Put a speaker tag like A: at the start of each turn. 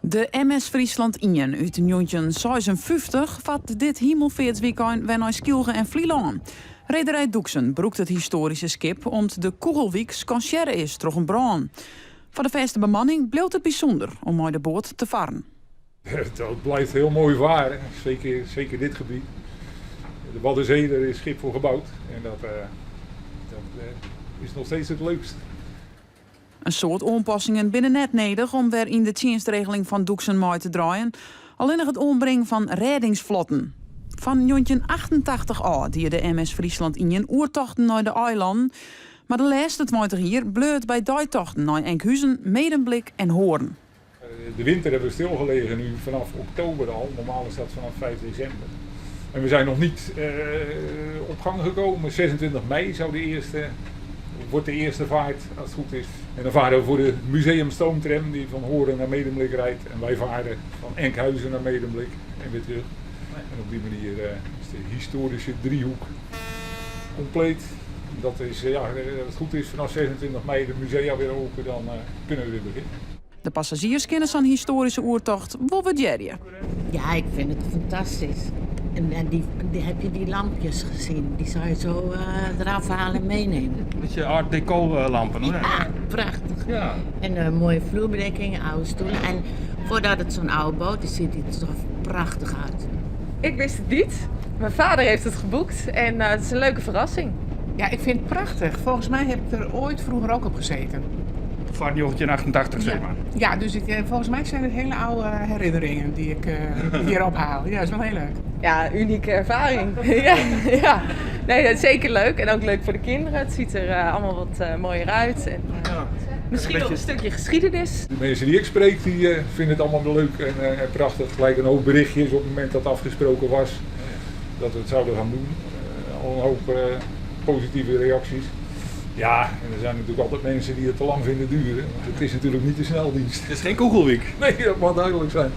A: De MS Friesland ien út 1956 fart dit himelfeartswykein wer nei Skylge en Flylân. Rederij Doeksen brûkt it histoaryske skip om't de Koegelwieck skansearre is troch in brân. Foar de fêste bemanning bliuwt it bysûnder om mei de boat te farren.
B: Dat blijft heel mooi varen, zeker, zeker dit gebied. De Waddenzee, daar is schip voor gebouwd en dat, uh, dat uh, is nog steeds het leukst.
A: In soad oanpassingen binne net nedich om wer yn de tsjinstregeling fan Doeksen mei te draaien. Allinnich it oanbringen fan rêdingsflotten. Fan 1988 ôf die de MS Friesland ien oertochten nei de eilannen, mar de lêste 20 jier bleau it by deitochten nei Enkhuzen, Medemblik en Hoorn.
B: De winter hebben we stilgelegen nu vanaf oktober al. Normaal is dat vanaf 5 december. En we zijn nog niet uh, op gang gekomen. 26 mei zou de eerste, wordt de eerste vaart, als het goed is. En dan varen we voor de museumstoomtram die van Hoorn naar Medemblik rijdt. En wij varen van Enkhuizen naar Medemblik en weer terug. En op die manier uh, is de historische driehoek compleet. Dat is, ja, als het goed is, vanaf 26 mei de musea weer open, dan uh, kunnen we weer beginnen.
A: De passazjiers kinne sa'n histoaryske oertocht wol wurdearje.
C: Ja, ik vind het fantastisch. En die, heb je die lampjes gezien? Die zou je zo eraf halen en meenemen.
D: Beetje art deco lampen hoor.
C: Ja, prachtig. Ja. En een mooie vloerbedekking, oude stoelen. En voordat het zo'n oude boot is, ziet het er toch prachtig uit.
E: Ik wist het niet. Mijn vader heeft het geboekt en het is een leuke verrassing.
F: Ja, ik vind het prachtig. Volgens mij heb ik er ooit vroeger ook op gezeten.
D: Van 1988, zeg maar.
F: Ja, dus ik, volgens mij zijn het hele oude herinneringen die ik hier ophaal. Ja, dat is wel heel leuk.
E: Ja, unieke ervaring. Ja. Nee, dat is zeker leuk. En ook leuk voor de kinderen. Het ziet er allemaal wat mooier uit. En, ja. Misschien nog een stukje geschiedenis.
B: De mensen die ik spreek, die vinden het allemaal leuk en prachtig. Gelijk een hoop berichtjes op het moment dat afgesproken was dat we het zouden gaan doen. Al een hoop positieve reacties. Ja, en er zijn natuurlijk altijd mensen die het te lang vinden duren. Want het is natuurlijk niet de sneldienst.
D: Het is geen Koegelwieck.
B: Nee, dat mag duidelijk zijn.